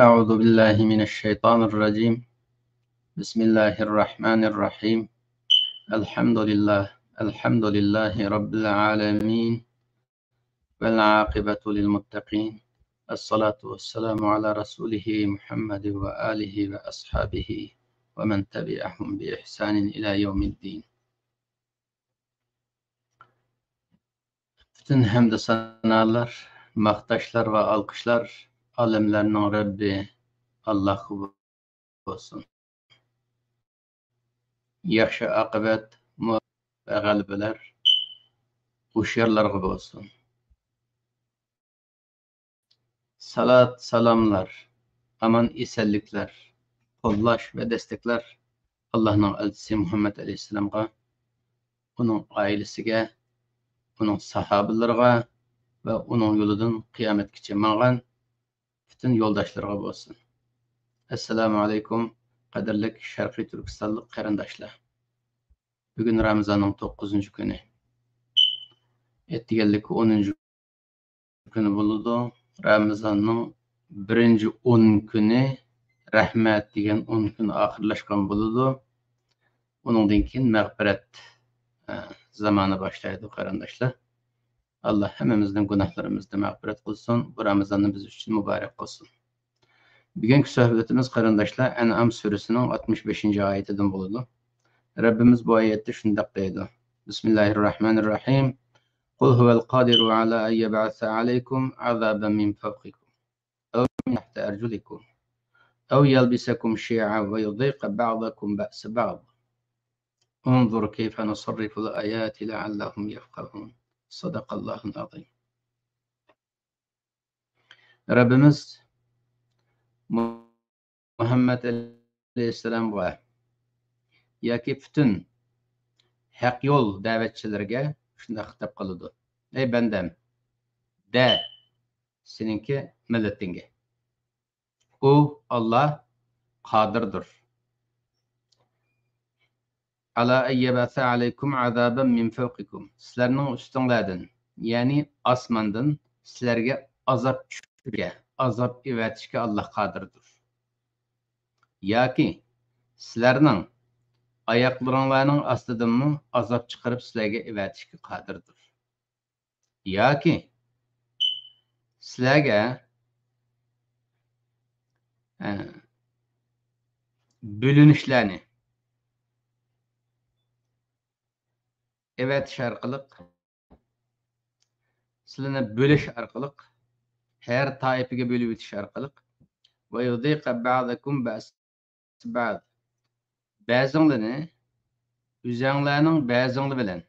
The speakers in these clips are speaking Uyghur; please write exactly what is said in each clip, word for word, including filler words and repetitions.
أعوذ بالله من الشيطان الرجيم. بسم الله الرحمن الرحيم. الحمد لله، الحمد لله رب العالمين. والعاقبة للمتقين. الصلاة والسلام على رسوله محمد وآله وأصحابه ومن تبعهم بإحسان إلى يوم الدين. پۈتۈن ھەمدۇ سانالار، ماختاشلار ۋە ئالقىشلار ئالەملەرنىڭ رەببى ئاللاھقا بولسۇن. ياخشى ئاقىۋەت، مۇۋەپپەقىيەت ۋە غەلىبىلەر ھوشيارلارغا بولسۇن. سالات، سالاملار، ئامان ئېسەنلىكلەر، قوللاش ۋە دەستەكلەر ئاللاھنىڭ ئەلچىسى مۇھەممەد ئەلەيھىسسالامغا، ئۇنىڭ ئائىلىسىگە، ئۇنىڭ ساھابىلىرىغا ۋە ئۇنىڭ يولىدىن قىيامەتكىچە ماڭغان پۈتۈن يولداشلىرىغا بولسۇن. ئەسسالامۇ ئەلەيكۇم، قەدىرلىك شەرقىي تۈركىستانلىق قېرىنداشلار. بۈگۈن رامىزاننىڭ توققۇزىنچى كۈنى. ئەتىگەنلىكى ئونىنچى كۈنى بولىدۇ. رامىزاننىڭ بىرىنچى ئون كۈنى رەھمەت دېگەن ئون كۈن ئاخىرلاشقان بولىدۇ. ئۇنىڭدىن كېيىن مەغپىرەت، ئە، زامانى باشلايدۇ، قېرىنداشلار. ئاللا ھەممىمىزنىڭ گۇناھلىرىمىزنى مەغپىرەت قىلسۇن، بۇ رامىزاننى بىز ئۈچۈن مۇبارەك قىلسۇن. بۈگۈنكى سۆھبىتىمىز، قېرىنداشلار، ئەنئام سۈرىسىنىڭ ئاتمىش بەشىنچى ئايىتىدىن بولىدۇ. رەببىمىز بۇ ئايەتتە شۇنداق دەيدۇ: بىسمىللاھىررەھمانىررەھىم. قۇل ھۇۋەل قادىرۇ ئەلا ئەن يەبئەسە ئەلەيكۇم ئەزابەن مىن فەۋقىكۇم ئەۋ مىن تەھتى ئەرجۇلىكۇم ئەۋ يەلبىسەكۇم شىيەئەن ۋە يۇزىقە بەئزەكۇم بەئسە بەئز. انظر كيف نصرف الآيات لعلهم يفقهون. صدق الله العظيم. رەببىمىز مۇھەممەد ئەلەيھىسسالامغا ياكى پۈتۈن ھەق يول دەۋەتچىلىرىگە شۇنداق خىتاب قىلىدۇ: ئەي بەندەم، دە سېنىڭكى مىللىتىڭگە، ئۇ، ئاللا، قادىردۇر. ئەلا ئەن يەبئەسە ئەلەيكۇم ئەزابەن مىن فەۋقىكۇم. سىلەرنىڭ ئۈستۈڭلاردىن، يەنى ئاسماندىن سىلەرگە ئازاب چۈشۈرۈشكە، ئازاب ئېۋەتىشكە ئاللا قادىردۇر. ياكى سىلەرنىڭ ئاياقلىرىڭلارنىڭ ئاستىدىنمۇ ئازاب چىقىرىپ سىلەرگە ئېۋەتىشكە قادىردۇر. ياكى سىلەرگە، ئە، بۆلۈنۈشلەرنى ئەۋەتىش ئارقىلىق، سىلىنى بۆلۈش ئارقىلىق، ھەر تائىپىگە بۆلۈۋېتىش ئارقىلىق، ۋە يۇزىقە بەئزەكۇم بەئسە بەئز. بەزىڭلىنى ئۆزەڭلارنىڭ بەزىڭلى بىلەن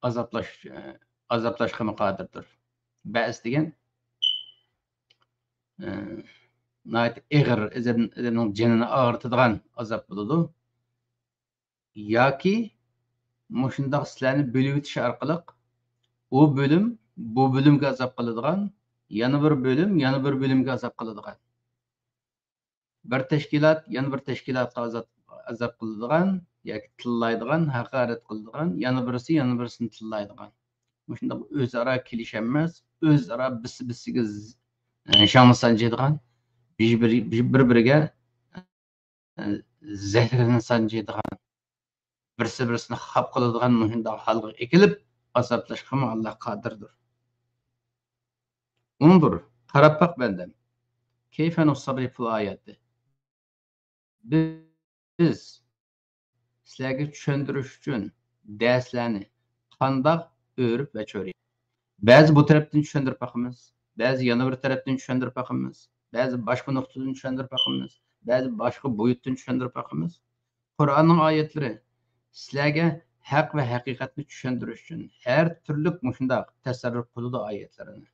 ئازابلاش، ئازابلاشقىمۇ قادىردۇر. بەئس دېگەن، ئە، ناھايىتى ئېغىر، ئادەم، ئادەمنىڭ جېنىنى ئاغرىتىدىغان ئازاب بولىدۇ. ياكى مۇشۇنداق سىلەرنى بۆلۈۋېتىش ئارقىلىق ئۇ بۆلۈم بۇ بۆلۈمگە ئازاب قىلىدىغان، يەنە بىر بۆلۈم يەنە بىر بۆلۈمگە ئازاب قىلىدىغان، بىر تەشكىلات يەنە بىر تەشكىلاتقا ئازاب، ئازاب قىلىدىغان ياكى تىللايدىغان، ھاقارەت قىلىدىغان، يەنە بىرسى يەنە بىرسىنى تىللايدىغان. مۇشۇنداق ئۆزئارا كېلىشەلمەس، ئۆزئارا بىرسى بىرسىگە ز-، شاڭ سانجىيدىغان، بىر-، بىر-، بىر-بىرىگە زەھىرىنى سانجىيدىغان، بىرسى بىرسىنى خاپا قىلىدىغان مۇشۇنداق ھالغا ئېكىلىپ، ئازابلاشقىمۇ ئاللا قادىردۇر. ئۇندۇر، قاراپ باق بەندەم. كەيفە نۇسەررىفۇل ئاياتى. بىز سىلەرگە چۈشەندۈرۈش ئۈچۈن دەرسلەرنى قانداق ئۆرۈپ ۋە چۆرۈپ. بەزى بۇ تەرەپتىن چۈشەندۈرۈپ باقىمىز، بەزى يەنە بىر تەرەپتىن چۈشەندۈرۈپ باقىمىز، بەزى باشقا نۇقتىدىن چۈشەندۈرۈپ باقىمىز، بەزى باشقا بويۇتتىن چۈشەندۈرۈپ باقىمىز. قۇرئاننىڭ ئايەتلىرى سىلەرگە ھەق ۋە ھەقىقەتنى چۈشەندۈرۈش ئۈچۈن ھەر تۈرلۈك مۇشۇنداق تەسەررۇپ قىلىدۇ ئايەتلىرىنى.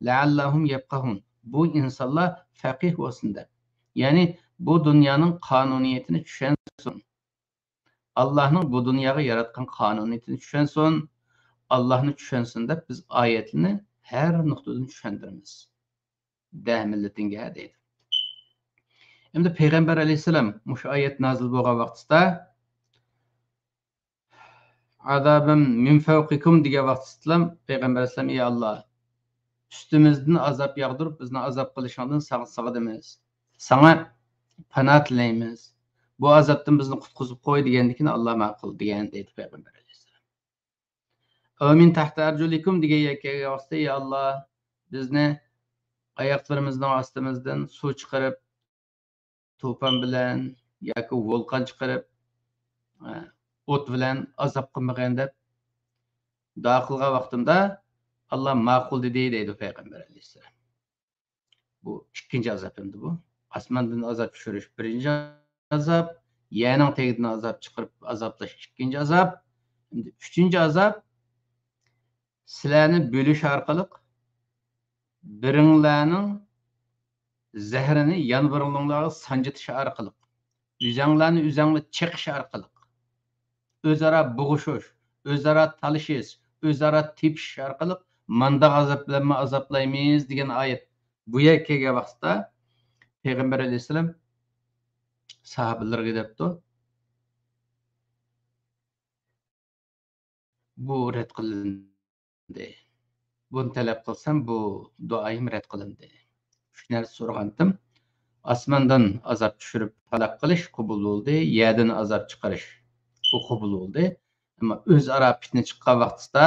لەئەللەھۇم يەفقەھۇن. بۇ ئىنسانلار فەقىھ بولسۇن دەپ. يەنى بۇ دۇنيانىڭ قانۇنىيىتىنى چۈشەنسۇن. ئاللاھنىڭ بۇ دۇنياغا ياراتقان قانۇنىيىتىنى چۈشەنسۇن. ئاللاھنى چۈشەنسۇن دەپ بىز ئايەتنى ھەر نۇقتىدىن چۈشەندۈرىمىز. دە مىللىتىڭگە دەيدۇ. ئەمدى پەيغەمبەر ئەلەيھىسسالام مۇشۇ ئايەت نازىل بولغان ۋاقتىدا، ئازابەن مىن فەۋقىكۇم دېگەن ۋاقتىدا پەيغەمبەر ئەلەيھىسسالام، ئى ئاللا، ئۈستىمىزدىن ئازاب ياغدۇرۇپ، بىزنى ئازاب قىلىشىڭدىن ساڭا سىغىنىمىز. ساڭا پانا تىلەيمىز. بۇ ئازابتىن بىزنى قۇتقۇزۇپ قوي دېگەندىكىن، ئاللا ماقۇل دېگەن دەيدۇ پەيغەمبەر ئەلەيھىسسالام. «ئەۋ مىن تەھتى ئەرجۇلىكۇم» دېگەن يەرگە كەلگەن ۋاقىتتا، يا ئاللا، بىزنى ئاياقلىرىمىزنىڭ ئاستىمىزدىن سۇ چىقىرىپ، توپان بىلەن ياكى ۋولقان چىقىرىپ، ئە، ئوت بىلەن ئازاب قىلمىغىن دەپ دۇئا قىلغان ۋاقتىمدا، ئاللا ماقۇل دېدى، دەيدۇ پەيغەمبەر ئەلەيھىسسالام. بۇ ئىككىنچى ئازاب ئەمدى بۇ. ئاسماندىن ئازاب چۈشۈرۈش بىرىنچى ئازاب، يەرنىڭ تېگىدىن ئازاب چىقىرىپ ئازابلاش ئىككىنچى ئازاب. ئەمدى ئۈچىنچى ئازاب، سىلەرنى بۆلۈش ئارقىلىق، بىرىڭلارنىڭ زەھىرىنى يەنە بىرىڭلارغا سانجىتىش ئارقىلىق، ئۆزەڭلارنى ئۆزەڭلار چېقىش ئارقىلىق، ئۆزئارا بوغۇشۇش، ئۆزئارا تالىشىش، ئۆزئارا تېپىشىش ئارقىلىق مانداق ئازاب بىلەنمۇ ئازابلايمىز دېگەن ئايەت بۇ يەرگە كەلگەن ۋاقىتتا، پەيغەمبەر ئەلەيھىسسالام ساھابىلىرىگە دەپتۇ، بۇ رەت قىلىندى. بۇنى تەلەپ قىلسام، بۇ دۇئايىم رەت قىلىندى. ئۈچ نەرسە سورىغانتىم. ئاسماندىن ئازاب چۈشۈرۈپ ھالاك قىلىش قوبۇل بولدى، يەردىن ئازاب چىقىرىش، بۇ قوبۇل بولدى. ئەمما ئۆزئارا پىتنە چىققان ۋاقتىدا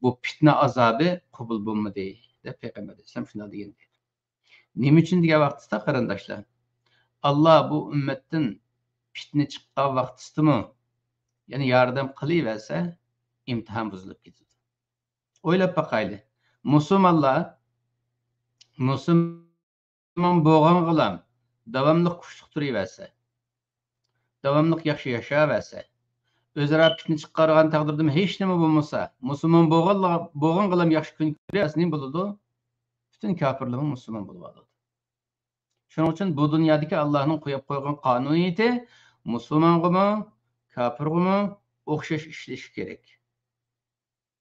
بۇ پىتنە ئازابى قوبۇل بولمىدى، دەپ پەيغەمبەر ئەلەيھىسسالام شۇنداق دېگەن. نېمە ئۈچۈن دېگەن ۋاقتىدا، قېرىنداشلار، ئاللا بۇ ئۈممەتتىن پىتنە چىققان ۋاقتىدىمۇ يەنە ياردەم قىلىۋەرسە، ئىمتىھان بۇزۇلۇپ كېتىدۇ. ئويلاپ باقايلى، مۇسۇلمانلار مۇسۇلمان بولغانغىلا داۋاملىق كۈچلۈك تۇرۇۋەرسە، داۋاملىق ياخشى ياشاۋەرسە، ئۆزئارا پىتنە چىقارغان تەقدىردىمۇ ھېچنېمە بولمىسا، مۇسۇلمان بولغانلا-، بولغانغىلا ياخشى كۈن كۆرۈۋەرسە، نېمە بولىدۇ؟ پۈتۈن كاپىرلارمۇ مۇسۇلمان بولۇۋالىدۇ. شۇنىڭ ئۈچۈن بۇ دۇنيادىكى ئاللانىڭ قويۇپ قويغان قانۇنىيىتى مۇسۇلمانغىمۇ، كاپىرغىمۇ ئوخشاش ئىشلىشى كېرەك.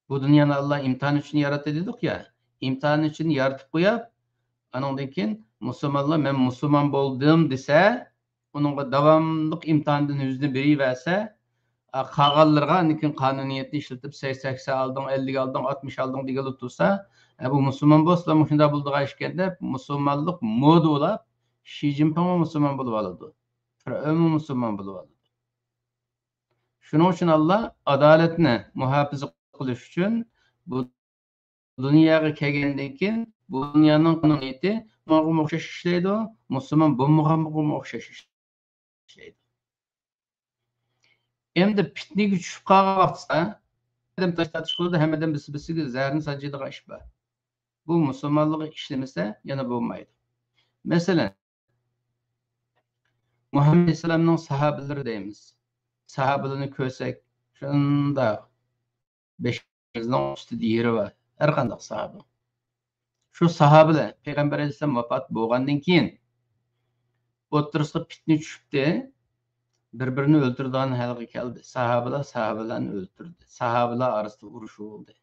بۇ دۇنيانى ئاللا ئىمتىھان ئۈچۈن ياراتتى دېدۇق يا، ئىمتىھان ئۈچۈن يارىتىپ قويۇپ، ئانىڭدىن كېيىن مۇسۇلمانلار، مەن مۇسۇلمان بولدۇم دېسە، ئۇنىڭغا داۋاملىق ئىمتىھاندىن يۈزىنى بېرىۋەرسە، ئا، قالغانلىرىغا ئاندىن كېيىن قانۇنىيەتنى ئىشلىتىپ، سەكسەن ئالدىڭ، ئەللىك ئالدىڭ، ئاتمىش ئالدىڭ دېگىلى تۇرسا، ئە، بۇ مۇسۇلمان بولسىلا مۇشۇنداق بولىدىغان ئىكەن دەپ، مۇسۇلمانلىق مودا بولاپ، شى جىنپىڭمۇ مۇسۇلمان بولۇۋالىدۇ، فىرئەۋنمۇ مۇسۇلمان بولۇۋالىدۇ. شۇنىڭ ئۈچۈن ئاللا ئادالەتنى مۇھاپىزە قىلىش ئۈچۈن بۇ دۇنياغا كەلگەندىن كېيىن، بۇ دۇنيانىڭ قانۇنىيىتى مۇسۇلمانغىمۇ ئوخشاش ئىشلەيدۇ، مۇسۇلمان بولمىغانغىمۇ ئوخشاش ئىشلەيدۇ. ئەمدى پىتنىگە چۈشۈپ قالغان ۋاقتىدا، ھەممە ئادەم تاش تارتىش قىلىدۇ، ھەممە ئادەم بىرسى-بىرسىگە زەھىرىنى سانجىيدىغان ئىش بار. بۇ مۇسۇلمانلىققا ئىشلىمىسە، يەنە بولمايدۇ. مەسىلەن، مۇھەممەد ئەلەيھىسسالامنىڭ ساھابىلىرى دەيمىز. ساھابىلىرىنى كۆرسەك، شۇنداق بېشىمىزنىڭ ئۈستىدە يېرى بار، ھەر قانداق ساھابە. شۇ ساھابىلەر پەيغەمبەر ئەلەيھىسسالام ۋاپات بولغاندىن كېيىن، ئوتتۇرىسىغا پىتنە چۈشۈپتۇ، بىر-بىرىنى ئۆلتۈرىدىغان ھالغا كەلدى. ساھابىلەر ساھابىلەرنى ئۆلتۈردى. ساھابىلەر ئارىسىدا ئۇرۇش بولدى.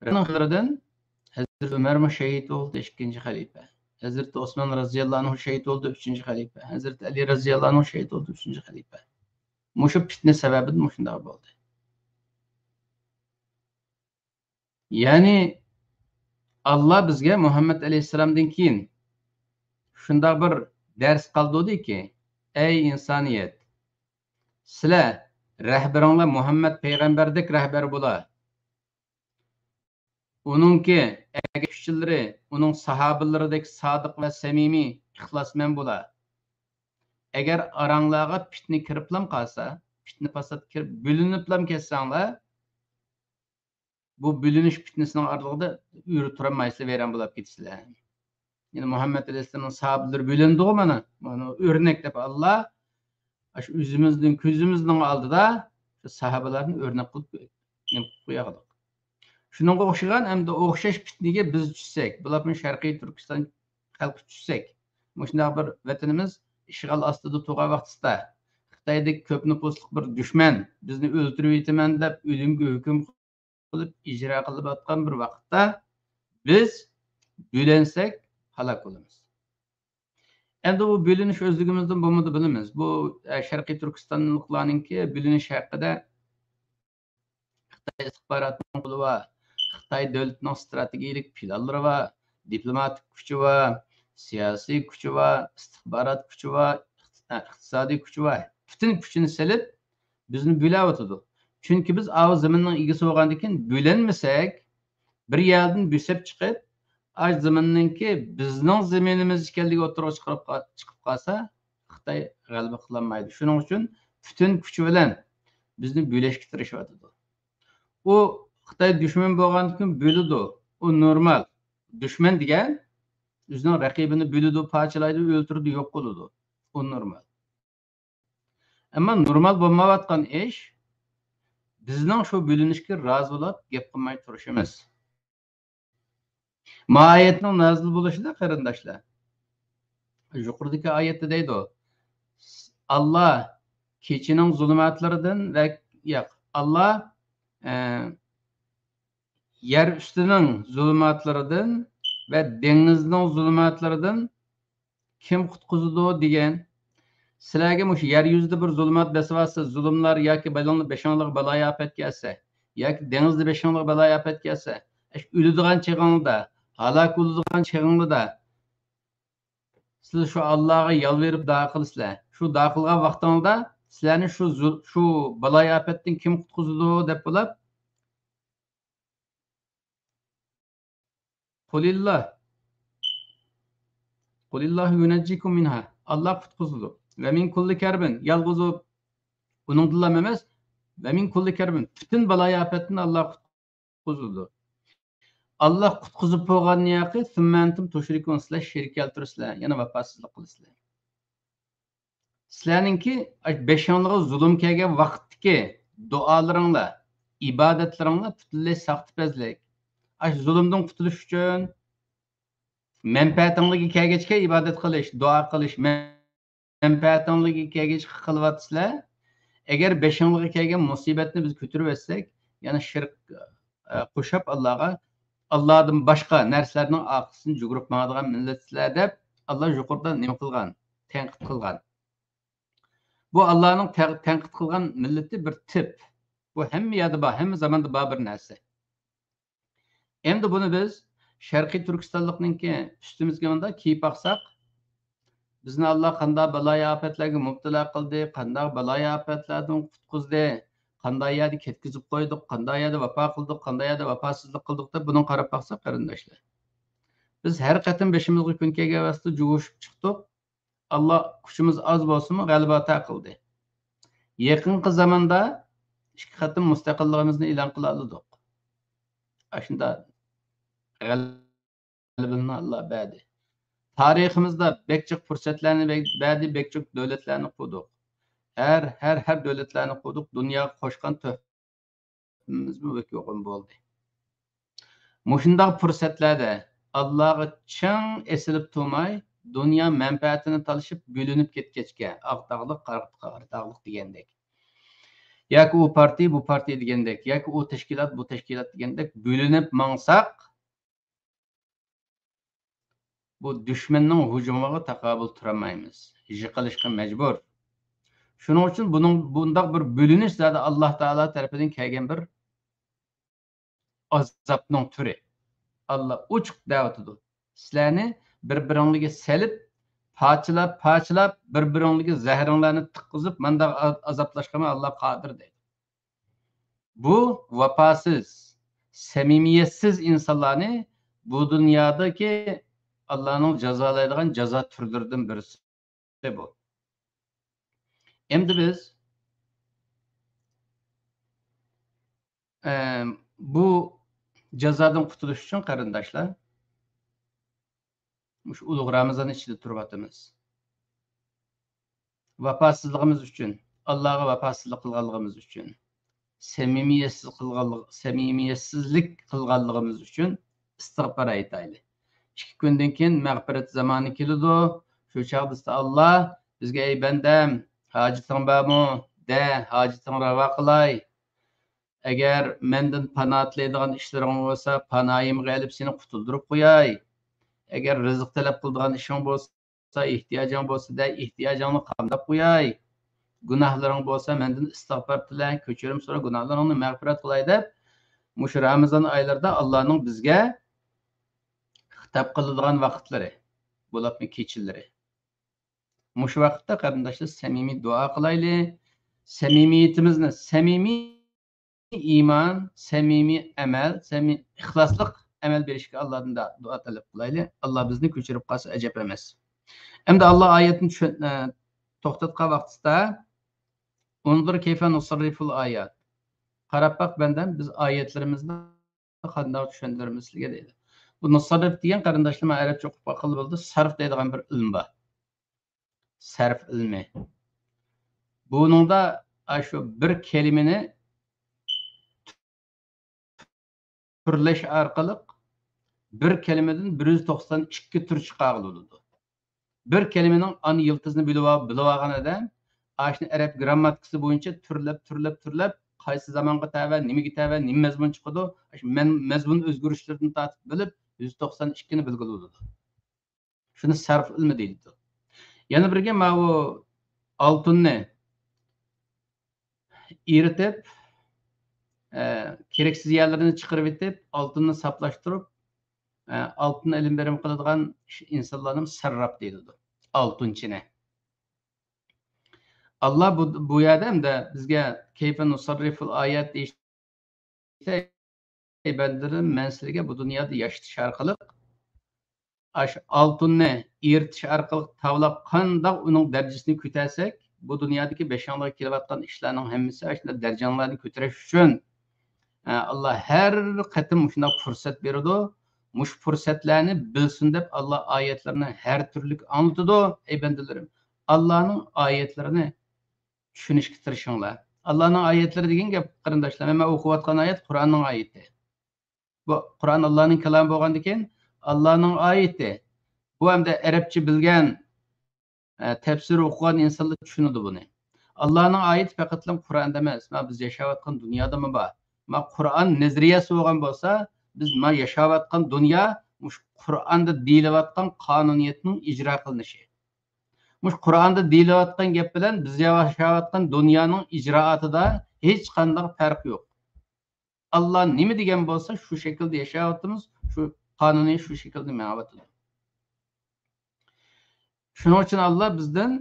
ئۇنىڭ خەۋىرىدىن ھەزرىتى ئۆمەرمۇ شېھىت بولدى، ئىككىنچى خەلىپە. ھەزرىتى ئوسمان رەزىياللاھۇ ئەنھۇ شېھىت بولدى، ئۈچىنچى خەلىپە. ھەزرىتى ئەلى رەزىياللاھۇ ئەنھۇ شېھىت بولدى، ئۈچىنچى خەلىپە. مۇشۇ پىتنە سەۋەبىدىن مۇشۇنداق بولدى. يەنى، ئاللا بىزگە مۇھەممەد ئەلەيھىسسالامدىن كېيىن شۇنداق بىر دەرس قالدۇردىكى، ئەي ئىنسانىيەت، سىلەر رەھبىرىڭلار مۇھەممەد پەيغەمبەردەك رەھبەر بولا. ئۇنىڭكى ئەگەشكۈچىلىرى ئۇنىڭ ساھابىلىرىدەك سادىق ۋە سەمىمىي، ئىخلاسمەن بولا. ئەگەر ئاراڭلارغا پىتنە كىرىپلام قالسا، پىتنە پاسات كىرىپ بۆلۈنۈپلام كەتسەڭلار، بۇ بۆلۈنۈش پىتنىسىنىڭ ئارىلىقىدا ئۆرە تۇرالمايسىلەر، ۋەيران بولاپ كېتىسىلەر. يەنى مۇھەممەد ئەلەيھىسسالامنىڭ ساھابىلىرى بۆلۈندىغۇ مانا، مانا ئۆرنەك دەپ ئاللا، ئاشۇ ئۆزىمىزنىڭ كۆزىمىزنىڭ ئالدىدا شۇ ساھابىلارنى ئۆرنەك قىلىپ نېمە قىلىپ قويغۇدۇق. شۇنىڭغا ئوخشىغان ھەمدە ئوخشاش پىتنىگە بىز چۈشسەك، بولۇپمۇ شەرقىي تۈركىستان خەلقى چۈشسەك، مۇشۇنداق بىر ۋەتىنىمىز ئىشغال ئاستىدا تۇرغان ۋاقتىدا، خىتايدەك كۆپ نوپۇسلۇق بىر دۈشمەن بىزنى ئۆلتۈرۈۋېتىمەن دەپ ئۆلۈمگە ھۆكۈم قىلىپ ئىجرا قىلىۋاتقان بىر ۋاقىتتا، بىز بۆلۈنسەك ھالاك بولىمىز. ئەمدى بۇ بۆلۈنۈش ئۆزلۈكىمىزدىن بولمىدى، بىلىمىز. بۇ، ئە، شەرقىي تۈركىستانلىقلارنىڭكى بۆلۈنۈش ھەققىدە خىتاي ئىستىخباراتىنىڭ قولى بار، خىتاي دۆلىتىنىڭ ئىستراتېگىيىلىك پىلانلىرى بار، دىپلوماتىك كۈچى بار، سىياسىي كۈچى بار، ئىستىخبارات كۈچى بار، ئىقتىسادىي كۈچى بار. پۈتۈن كۈچىنى سېلىپ، بىزنى بۆلەۋاتىدۇ. چۈنكى بىز ئاۋۇ زېمىننىڭ ئىگىسى بولغاندىن كېيىن بۆلەنمىسەك، بىر يەردىن بۆسۈپ چىقىپ، ئاش زېمىننىڭكى بىزنىڭ زېمىنىمىز ئىكەنلىكى ئوتتۇرىغا چىقىرىپ قا-، چىقىپ قالسا، خىتاي غەلىبە قىلالمايدۇ. شۇنىڭ ئۈچۈن پۈتۈن كۈچى بىلەن بىزنى بۆلۈشكە تىرىشىۋاتىدۇ. ئۇ خىتاي دۈشمەن بولغاندىكىن بۆلىدۇ. ئۇ نورمال. دۈشمەن دېگەن ئۆزىنىڭ رەقىبىنى بۆلىدۇ، پارچىلايدۇ، ئۆلتۈرىدۇ، يوق قىلىدۇ. ئۇ نورمال. ئەمما نورمال بولمايۋاتقان ئىش بىزنىڭ شۇ بۆلۈنۈشكە رازى بولۇپ گەپ قىلماي تۇرۇشىمىز. ما ئايەتنىڭ نازىل بولۇشىدا، قېرىنداشلار، يۇقىرىدىكى ئايەتتە دەيدۇ، ئاللا كېچىنىڭ زۇلۇماتلىرىدىن ۋە، ياق، ئاللا، ئە، يەر ئۈستىنىڭ زۇلۇماتلىرىدىن ۋە دېڭىزنىڭ زۇلۇماتلىرىدىن كىم قۇتقۇزىدۇ دېگەن. سىلەرگە مۇشۇ يەر يۈزىدە بىر زۇلۇمات بېسىۋاتسا، زۇلۇملار ياكى بېلىڭ-، بېشىڭلارغا بالايىئاپەت كەلسە، ياكى دېڭىزدا بېشىڭلارغا بالايىئاپەت كەلسە، ئەش-، ئۆلىدىغان چېغىڭلاردا، ھالاك بولىدىغان چېغىڭلاردا، سىلەر شۇ ئاللاغا يالۋۇرۇپ دۇئا قىلىسىلەر. شۇ دۇئا قىلغان ۋاقتىڭلاردا سىلەرنى شۇ زۇ-، شۇ بالايىئاپەتتىن كىم قۇتقۇزىدۇ دەپ بولۇپ، قۇلىللا. قۇلىللاھۇ يۇنەججىكۇم مىنھا. ئاللا قۇتقۇزىدۇ. ۋە مىن كۇللى كەربىن. يالغۇز ئۇ، ئۇنىڭدىنلا ئەمەس. ۋە مىن كۇللى كەربىن. پۈتۈن بالايىئاپەتتىن ئاللا قۇتقۇزىدۇ. ئاللا قۇتقۇزۇپ بولغاندىن ياقى، سۈممە ئەنتۇم تۇشرىكۇن، سىلەر شېرىك كەلتۈرىسىلەر، يەنە ۋاپاسىزلىق قىلىسىلەر. سىلەرنىڭكى بېشىڭلارغا زۇلۇم كەلگەن ۋاقىتتىكى دۇئالىرىڭلار، ئىبادەتلىرىڭلار پۈتۈنلەي ساختىپەزلىك. ئاشۇ زۇلۇمدىن قۇتۇلۇش ئۈچۈن مەنپەئەتىڭلارغا كەلگەچكە ئىبادەت قىلىش، دۇئا قىلىش، مەنپەئەتىڭلارغا كەلگەچكە قىلىۋاتىسىلەر. ئەگەر بېشىڭلارغا كەلگەن مۇسىبەتنى بىز كۆتۈرۈۋەتسەك، يەنە شىرك، ئە، قوشۇپ ئاللاغا، ئاللادىن باشقا نەرسىلەرنىڭ ئارقىسىدىن يۈگۈرۈپ ماڭىدىغان مىللەتسىلەر دەپ، ئاللا يۇقىرىدا نېمە قىلغان؟ تەنقىد قىلغان. بۇ ئاللانىڭ تە-، تەنقىد قىلغان مىللىتى بىر تىپ. بۇ ھەممە يەردە بار، ھەممە زاماندا بار بىر نەرسە. ئەمدى بۇنى بىز شەرقىي تۈركىستانلىقنىڭكى ئۈستىمىزگە مۇنداق كىيىپ باقساق، بىزنى ئاللا قانداق بالايىئاپەتلەرگە مۇپتىلا قىلدى، قانداق بالايىئاپەتلەردىن قۇتقۇزدى، قانداق يەردە كەتكۈزۈپ قويدۇق، قانداق يەردە ۋاپا قىلدۇق، قانداق يەردە ۋاپاسىزلىق قىلدۇق دەپ بۇنىڭغا قاراپ باقساق، قېرىنداشلار، بىز ھەر قېتىم بېشىمىزغا كۈن كەلگەن ۋاقىتتا جۇۋۇشۇپ چىقتۇق. ئاللا كۈچىمىز ئاز بولسىمۇ، غەلىبە ئاتا قىلدى. يېقىنقى زاماندا ئىككى قېتىم مۇستەقىللىقىمىزنى ئېلان قىلالىدۇق. ئاشۇنداق غەلىبىلەرنى ئاللا بەردى. تارىخىمىزدا بەك جىق پۇرسەتلەرنى بەردى، بەك جىق دۆلەتلەرنى قۇردۇق. ھەر، ھەر، ھەر دۆلەتلەرنى قۇردۇق. دۇنياغا قوشقان تۆھپە مىزمۇ بەك يۇقىرى بولدى. مۇشۇنداق پۇرسەتلەردە ئاللاغا چىڭ ئېسىلىپ تۇرماي، دۇنيا مەنپەئەتىنى تالىشىپ بۆلۈنۈپ كەتكەچكە، ئاق داغلىق، قارا، قارا داغلىق دېگەندەك، ياكى ئۇ پارتىيە، بۇ پارتىيە دېگەندەك، ياكى ئۇ تەشكىلات، بۇ تەشكىلات دېگەندەك بۆلۈنۈپ ماڭساق، بۇ دۈشمەننىڭ ھۇجۇمىغا تاقابىل تۇرالمايمىز. يىقىلىشقا مەجبۇر. شۇنىڭ ئۈچۈن بۇنىڭ، بۇنداق بىر بۆلۈنۈش زادى ئاللا تائالا تەرىپىدىن كەلگەن بىر ئازابنىڭ تۈرى. ئاللا ئوچۇق دەۋاتىدۇ. سىلەرنى بىر-بىرىڭلارگە سېلىپ، پارچىلاپ، پارچىلاپ، بىر-بىرىڭلارگە زەھىرىڭلارنى تىققۇزۇپ، مانداق ئا-، ئازابلاشقىمۇ ئاللا قادىر دەيدۇ. بۇ ۋاپاسىز، سەمىمىيەتسىز ئىنسانلارنى بۇ دۇنيادىكى ئاللانىڭ جازالايدىغان جازا تۈرلىرىدىن بىرسى بۇ. ئەمدى بىز، ئە، بۇ جازادىن قۇتۇلۇش ئۈچۈن، قېرىنداشلار، مۇشۇ ئۇلۇغ رامىزان ئىچىدە تۇرۇۋاتىمىز. ۋاپاسىزلىقىمىز ئۈچۈن، ئاللاغا ۋاپاسىزلىق قىلغانلىقىمىز ئۈچۈن، سەمىمىيەتسىز قىلغانلىق، سەمىمىيەتسىزلىك قىلغانلىقىمىز ئۈچۈن ئىستىغپار ئېيتايلى. ئىككى كۈندىن كېيىن مەغپىرەت زامانى كېلىدۇ. شۇ چاغدا ئاللا بىزگە، ئەي بەندەم، ھاجىتىڭ بارمۇ؟ دە، ھاجىتىڭنى راۋا قىلاي. ئەگەر مەندىن پانا تىلەيدىغان ئىشلىرىڭ بولسا، پاناھىمغا ئېلىپ سېنى قۇتۇلدۇرۇپ قوياي. ئەگەر رىزىق تەلەپ قىلىدىغان ئىشىڭ بولسا، ئېھتىياجىڭ بولسا، دە، ئېھتىياجىڭنى قامداپ قوياي. گۇناھلىرىڭ بولسا مەندىن ئىستىغپار تىلە، كەچۈرۈم سورا، گۇناھلىرىڭنى مەغپىرەت قىلاي دەپ، مۇشۇ رامىزان ئايلىرىدا ئاللانىڭ بىزگە خىتاب قىلىدىغان ۋاقىتلىرى، بولۇپمۇ كېچىلىرى. مۇشۇ ۋاقىتتا، قېرىنداشلار، سەمىمىي دۇئا قىلايلى. سەمىمىيىتىمىزنى، سەمىمىي ئىمان، سەمىمىي ئەمەل، سەمىمىي ئىخلاسلىق ئەمەل بېرىشكە ئاللادىن دا-، دۇئا تەلەپ قىلايلى. ئاللا بىزنى كۆچۈرۈپ قالسا ئەجەب ئەمەس. ئەمدى ئاللا ئايەتنى چۈشەن-، ئە، توختاتقان ۋاقتىدا، «انظر كيف نصرف الآيات.» قاراپ باق، بەندەم، بىز ئايەتلىرىمىزنى قانداق چۈشەندۈرىمىز سىلىگە دەيدۇ. بۇ نۇسەررىپ دېگەن، قېرىنداشلار، مەن ئەرەبچە ئوقۇپ باققىلى بولىدۇ، سەرف دەيدىغان بىر ئىلىم بار. سەرف ئىلمى. بۇنىڭدا ئاشۇ بىر كەلىمىنى تۈرلەش ئارقىلىق بىر كەلىمىدىن بىر يۈز توقسان ئىككى تۈر چىقارغىلى بولىدۇ. بىر كەلىمىنىڭ ئانا يىلتىزىنى بىلىۋ-، بىلىۋالغان ئادەم ئاشۇنى ئەرەب گىرامماتىكىسى بويىچە تۈرلەپ، تۈرلەپ، تۈرلەپ، قايسى زامانغا تەۋە، نېمىگە تەۋە، نېمە مەزمۇن چىقىدۇ، ئاشۇ مەن-، مەزمۇن ئۆزگىرىشلىرىدىن تارتىپ بىلىپ، يۈز توقسان ئىككىنى بىلگىلى بولىدۇ. شۇنى سەرف ئىلمى دېيىلىدۇ. يەنە بىرگە ماۋۇ ئالتۇننى ئېرىتىپ، ئە، كېرەكسىز يەرلىرىنى چىقىرىۋېتىپ، ئالتۇننى ساپلاشتۇرۇپ، ئە، ئالتۇننى ئېلىم بېرىم قىلىدىغان ئىنسانلارنى سەرراپ دېيىلىدۇ. ئالتۇنچىنى. ئاللا بۇ، بۇ يەردە ئەمدى بىزگە كەيفە نۇسەررىفۇل ئايات دېيىشتە، ئەي بەندىلىرىم، مەن سىلەرگە بۇ دۇنيادا ياشىتىش ئارقىلىق، ئاشۇ ئالتۇننى ئېرىتىش ئارقىلىق تاۋلاپ، قانداق ئۇنىڭ دەرىجىسىنى كۆتەرسەك، بۇ دۇنيادىكى بېشىڭلارغا كېلىۋاتقان ئىشلارنىڭ ھەممىسى ئاشۇنداق دەرىجەڭلارنى كۆتۈرۈش ئۈچۈن، ئە، ئاللا ھەر قېتىم مۇشۇنداق پۇرسەت بېرىدۇ. مۇشۇ پۇرسەتلەرنى بىلسۇن دەپ ئاللا ئايەتلىرىنى ھەر تۈرلۈك ئاڭلىتىدۇ، ئەي بەندىلىرىم. ئاللانىڭ ئايەتلىرىنى چۈشىنىشكە تىرىشىڭلار. ئاللانىڭ ئايەتلىرى دېگەن گەپ، قېرىنداشلار، مەن ئوقۇۋاتقان ئايەت قۇرئاننىڭ ئايىتى. بۇ قۇرئان ئاللانىڭ كالامى بولغاندىكىن، ئاللانىڭ ئايىتى. بۇ ئەمدى ئەرەبچە بىلگەن، ئە، تەپسىر ئوقۇغان ئىنسانلار چۈشىنىدۇ بۇنى. ئاللانىڭ ئايىتى پەقەتلا قۇرئاندا ئەمەس، مانا بىز ياشاۋاتقان دۇنيادىمۇ بار. مانا قۇرئان نەزەرىيەسى بولغان بولسا، بىز مانا ياشاۋاتقان دۇنيا مۇشۇ قۇرئاندا دېيىلىۋاتقان قانۇنىيەتنىڭ ئىجرا قىلىنىشى. مۇشۇ قۇرئاندا دېيىلىۋاتقان گەپ بىلەن بىز ياشاۋاتقان دۇنيانىڭ ئىجرائاتىدا ھېچقانداق پەرق يوق. ئاللا نېمە دېگەن بولسا، شۇ شەكىلدە ياشاۋاتىمىز، شۇ قانۇنى شۇ شەكىلدە مېڭىۋاتىدۇ. شۇنىڭ ئۈچۈن ئاللا بىزدىن،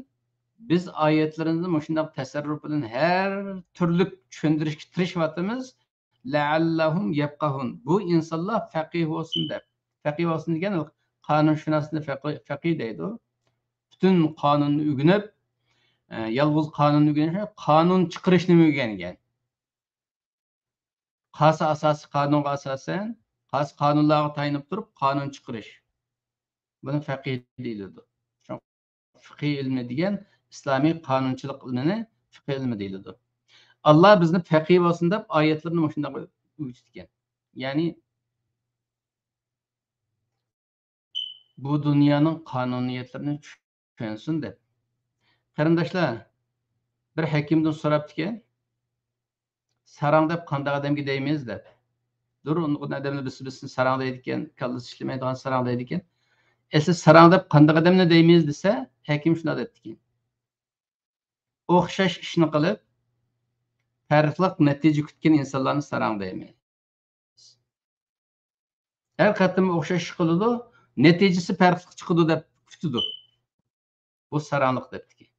بىز ئايەتلىرىمىزنى مۇشۇنداق تەسەررۇپ بىلەن ھەر تۈرلۈك چۈشەندۈرۈشكە تىرىشىۋاتىمىز. لەئەللەھۇم يەفقەھۇن. بۇ ئىنسانلار پەقىھ بولسۇن دەپ. پەقىھ بولسۇن دېگەن قانۇنشۇناسنى پەقىھ، پەقىھ دەيدۇ. پۈتۈن قانۇننى ئۆگىنىپ، ئە، يالغۇز قانۇننى ئۆگىنىش، قانۇن چىقىرىشنىمۇ ئۆگەنگەن. قالسا ئاساسىي قانۇنغا ئاساسەن، قالسا قانۇنلارغا تايىنىپ تۇرۇپ قانۇن چىقىرىش. بۇنى فەقىھ دېيىلىدۇ. شۇڭا فىقھىي ئىلمى دېگەن ئىسلامىي قانۇنچىلىق ئىلمىنى فىقھىي ئىلمى دېيىلىدۇ. ئاللا بىزنى پەقىھ بولسۇن دەپ ئايەتلىرىنى مۇشۇنداق ئۆگىتىدىكەن. يەنى بۇ دۇنيانىڭ قانۇنىيەتلىرىنى چۈشەنسۇن دەپ. قېرىنداشلار، بىر ھەكىمدىن سوراپتىكەن، ساراڭ دەپ قانداق ئادەمگە دەيمىز دەپ. نۇرغۇن ئادەملەر بىلسە بىلسۇن ساراڭ دەيدىكەن، كاللىسى ئىشلىمەيدىغان ساراڭ دەيدىكەن. ئەسلى ساراڭ دەپ قانداق ئادەمنى دەيمىز دېسە، ھەكىم شۇنداق دەپتىكەن. ئوخشاش ئىشنى قىلىپ، پەرقلىق نەتىجە كۈتكەن ئىنسانلارنى ساراڭ دەيمىز. ھەر قېتىم ئوخشاش ئىش قىلىدۇ، نەتىجىسى پەرقلىق چىقىدۇ دەپ كۈتىدۇ. بۇ ساراڭلىق دەپتىكەن.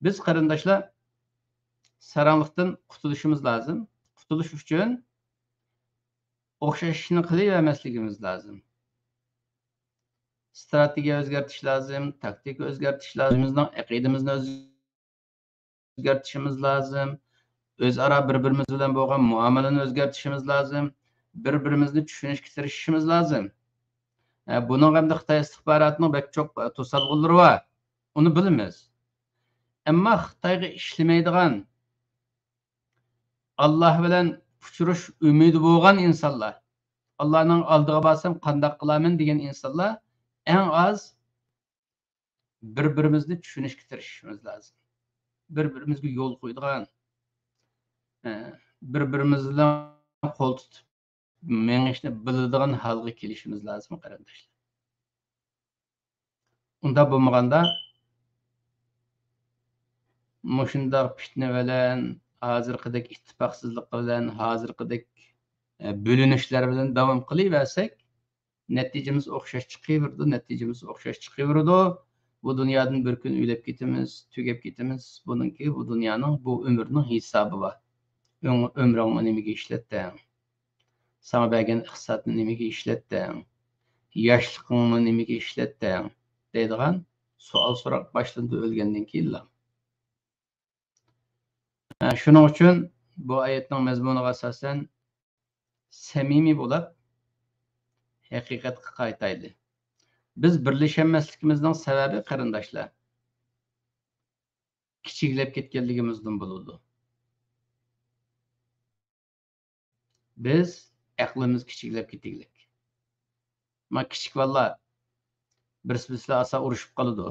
بىز قېرىنداشلار ساراڭلىقتىن قۇتۇلۇشىمىز لازىم. قۇتۇلۇش ئۈچۈن ئوخشاش ئىشنى قىلىۋەرمەسلىكىمىز لازىم. ئىستراتېگىيە ئۆزگەرتىش لازىم، تاكتىكا ئۆزگەرتىش لازىم، ئۆزىمىزنىڭ ئەقىدىمىزنى ئۆزگەرتىشىمىز لازىم. ئۆزئارا بىر-بىرىمىز بىلەن بولغان مۇئامىلىنى ئۆزگەرتىشىمىز لازىم. بىر-بىرىمىزنى چۈشىنىشكە تىرىشىشىمىز لازىم. ئە، بۇنىڭغا ئەمدى خىتاي ئىستىخباراتىنىڭ بەك چوڭ، ئە، توسالغۇلىرى بار. ئۇنى بىلىمىز. ئەمما خىتايغا ئىشلىمەيدىغان، ئاللا بىلەن ئۇچرىشىش ئۈمىدى بولغان ئىنسانلار، ئاللانىڭ ئالدىغا بارسام قانداق قىلارمەن دېگەن ئىنسانلار ئەڭ ئاز بىر-بىرىمىزنى چۈشىنىشكە تىرىشىشىمىز لازىم. بىر-بىرىمىزگە يول قويىدىغان، ئە، بىر-بىرىمىز بىلەن قول تۇتۇپ مېڭىشنى بىلىدىغان ھالغا كېلىشىمىز لازىم، قېرىنداشلار. ئۇنداق بولمىغاندا، مۇشۇنداق پىتنە بىلەن، ھازىرقىدەك ئىتتىپاقسىزلىق بىلەن، ھازىرقىدەك، ئە، بۆلۈنۈشلەر بىلەن داۋام قىلىۋەرسەك، نەتىجىمىز ئوخشاش چىقىۋېرىدۇ، نەتىجىمىز ئوخشاش چىقىۋېرىدۇ. بۇ دۇنيادىن بىر كۈن ئۆلۈپ كېتىمىز، تۈگەپ كېتىمىز. بۇنىڭكى، بۇ دۇنيانىڭ، بۇ ئۆمۈرنىڭ ھېسابى بار. ئۆڭ-، ئۆمرۈڭنى نېمىگە ئىشلەتتىڭ؟ ساڭا بەرگەن ئىقتىسادنى نېمىگە ئىشلەتتىڭ؟ ياشلىقىڭنى نېمىگە ئىشلەتتىڭ؟ دەيدىغان سوئال سوراق باشلىنىدۇ ئۆلگەندىن كېيىنلا. ھە، شۇنىڭ ئۈچۈن بۇ ئايەتنىڭ مەزمۇنىغا ئاساسەن سەمىمىي بولۇپ، ھەقىقەتكە قايتايلى. بىز بىرلىشەلمەسلىكىمىزنىڭ سەۋەبى، قېرىنداشلار، كىچىكلەپ كەتكەنلىكىمىزدىن بولىدۇ. بىز ئەقلىمىز كىچىكلەپ كېتىگلىك. ما كىچىك بالىلار بىرسى بىرسى بىلەن ئاسان ئۇرۇشۇپ قالىدۇ.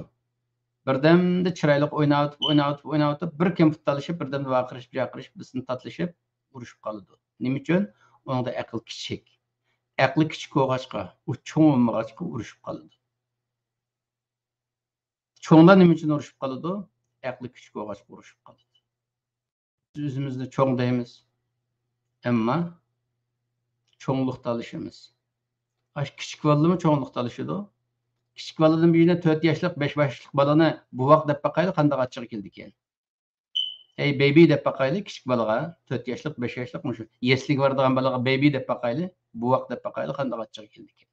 بىردەمدە چىرايلىق ئويناۋېتىپ، ئويناۋېتىپ، ئويناۋېتىپ، بىر كەمپۈت تالىشىپ، بىردەمدە ۋارقىرىشىپ، جارقىرىشىپ، بىرسىنى تاتىلىشىپ ئۇرۇشۇپ قالىدۇ. نېمە ئۈچۈن؟ ئۇنىڭدا ئەقىل كىچىك. ئەقلى كىچىك بولغاچقا، ئۇ چوڭ بولمىغاچقا ئۇرۇشۇپ قالىدۇ. چوڭلار نېمە ئۈچۈن ئۇرۇشۇپ قالىدۇ؟ ئەقلى كىچىك بولغاچقا ئۇرۇشۇپ قالىدۇ. بىز ئۆزىمىزنى چوڭ دەيمىز، ئەمما چوڭلۇقتا ئالىشىمىز. ئاشۇ كىچىك بالىلىرمۇ چوڭلۇقتا ئالىشىدۇ. كىچىك بالىدىن بىرىنى، تۆت ياشلىق، بەش ياشلىق بالىنى بوۋاق دەپ باقايلى، قانداق ئاچچىقى كېلىدىكەن. ھەي، بەيبى دەپ باقايلى كىچىك بالىغا، تۆت ياشلىق، بەش ياشلىق مۇشۇ يەسلىگە بارىدىغان بالىغا بەيبى دەپ باقايلى، بوۋاق دەپ باقايلى، قانداق ئاچچىقى كېلىدىكەن.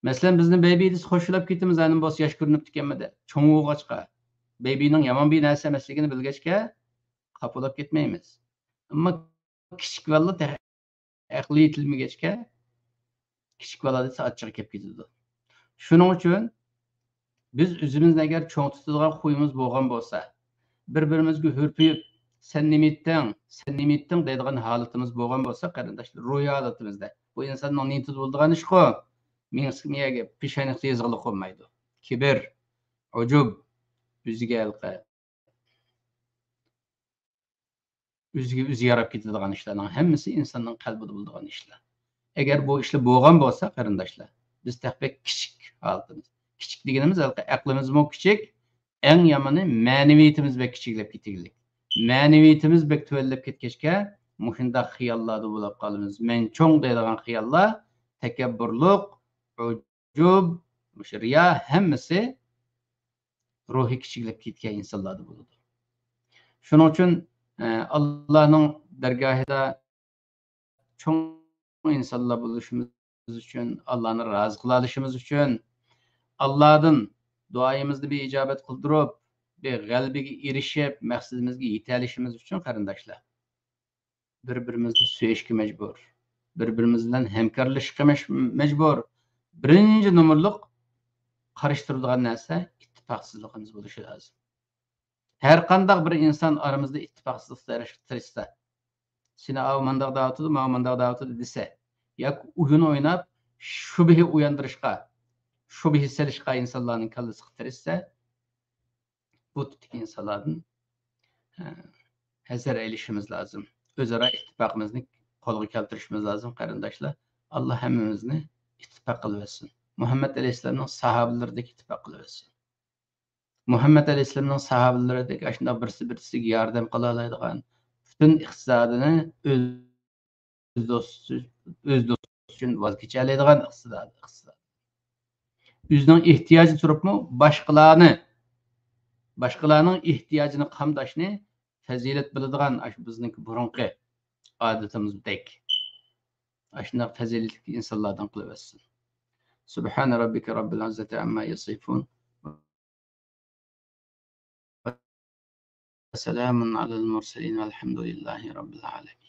مەسىلەن، بىزنى بەيبى دېسە خوشلاپ كېتىمىز، ئەنە بولسا ياش كۆرۈنۈپتىكەنمۇ دەپ. چوڭ بولغاچقا، بەيبىنىڭ يامان بىر نەرسە ئەمەسلىكىنى بىلگەچكە، خاپا بولۇپ كەتمەيمىز. ئەمما كىچىك بالىلار تېخى ئەقلى يېتىلمىگەچكە، كىچىك بالا دېسە ئاچچىقى كېلىپ كېتىدۇ. شۇنىڭ ئۈچۈن بىز ئۆزىمىزنى ئەگەر چوڭ تۇتىدىغان خۇيىمىز بولغان بولسا، بىر-بىرىمىزگە ھۈرپىيىپ، «سەن نېمە ئېيتتىڭ؟ سەن نېمە ئېيتتىڭ؟» دەيدىغان ھالىتىمىز بولغان بولسا، قېرىنداشلار، روھىي ھالىتىمىزدە، بۇ ئىنساننىڭ نىيىتىدە بولىدىغان ئىشقۇ. مېڭىسى، مېڭىگە، پېشانىسىغا يېزىقلىق بولمايدۇ. كىبىر، ئۇجۇب، ئۆزىگە ھېلىقى ئۆزىگە ئۆزى ياراپ كېتىدىغان ئىشلارنىڭ ھەممىسى ئىنساننىڭ قەلبىدە بولىدىغان ئىشلار. ئەگەر بۇ ئىشلار بولغان بولسا، قېرىنداشلار، بىز تېخى بەك كىچىك ھالىتىمىز. كىچىك دېگىنىمىز ھېلىقى ئەقلىمىزمۇ كىچىك، ئەڭ يامىنى مەنىۋىيىتىمىز بەك كىچىكلەپ كېتىگلىك. مەنىۋىيىتىمىز بەك تۆۋەنلەپ كەتكەچكە، مۇشۇنداق خىياللاردا بولاپ قالىمىز. مەن چوڭ دەيدىغان خىياللار، تەكەببۇرلۇق، ئۇجۇب، مۇشۇ رىيا ھەممىسى روھى كىچىكلەپ كەتكەن ئىنسانلاردا بولىدۇ. شۇنىڭ ئۈچۈن، ئە، ئاللانىڭ دەرگاھىدا چوڭ ئىنسانلار بولۇشىمىز ئۈچۈن، ئاللانى رازى قىلالىشىمىز ئۈچۈن، ئاللادىن دۇئايىمىزنى بىر ئىجابەت قىلدۇرۇپ، بىر غەلىبىگە ئېرىشىپ، مەقسىتىمىزگە يېتەلىشىمىز ئۈچۈن، قېرىنداشلار، بىر-بىرىمىزنى سۆيۈشكە مەجبۇر. بىر-بىرىمىز بىلەن ھەمكارلىشىشقا مەش-، مەجبۇر. بىرىنچى نومۇرلۇق قارشى تۇرىدىغان نەرسە ئىتتىپاقسىزلىقىمىز بولۇشى لازىم. ھەر قانداق بىر ئىنسان ئارىمىزدا ئىتتىپاقسىزلىق ياراشقا تىرىشسا، سېنى ئاۋۇ مانداق دەۋاتىدۇ، ماۋۇ مانداق دەۋاتىدۇ دېسە، ياكى ئويۇن ئويناپ، شۈبھە ئوياندۇرۇشقا، شۈبھە سېلىشقا ئىنسانلارنىڭ كاللىسىغا تىرىشسا، بۇ تىپتىكى ئىنسانلاردىن، ھە، ھەزەر ئېلىشىمىز لازىم. ئۆزئارا ئىتتىپاقىمىزنى قولغا كەلتۈرۈشىمىز لازىم، قېرىنداشلار. ئاللا ھەممىمىزنى ئىتتىپاق قىلىۋەتسۇن. مۇھەممەد ئەلەيھىسسالامنىڭ ساھابىلىرىدەك ئىتتىپاق قىلىۋەتسۇن. مۇھەممەد ئەلەيھىسسالامنىڭ ساھابىلىرىدەك ئاشۇنداق بىرسى بىرسىگە ياردەم قىلالايدىغان، پۈتۈن ئىقتىسادىنى ئۆز ئۆز دوستى، ئۆز دوستى ئۈچۈن ۋاز كېچەلەيدىغان ئىقتىساد، ئىقتىساد. ئۆزىنىڭ ئېھتىياجىدا تۇرۇپمۇ باشقىلارنى، باشقىلارنىڭ ئېھتىياجىنى قامداشنى پەزىلەت بىلىدىغان، ئاشۇ بىزنىڭكى بۇرۇنقى ئادىتىمىزدەك ئاشۇنداق پەزىلەتلىك ئىنسانلاردىن قىلىۋەتسۇن. سبحان ربك رب العزة عما يصفون. وسلام على المرسلين والحمد لله رب العالمين.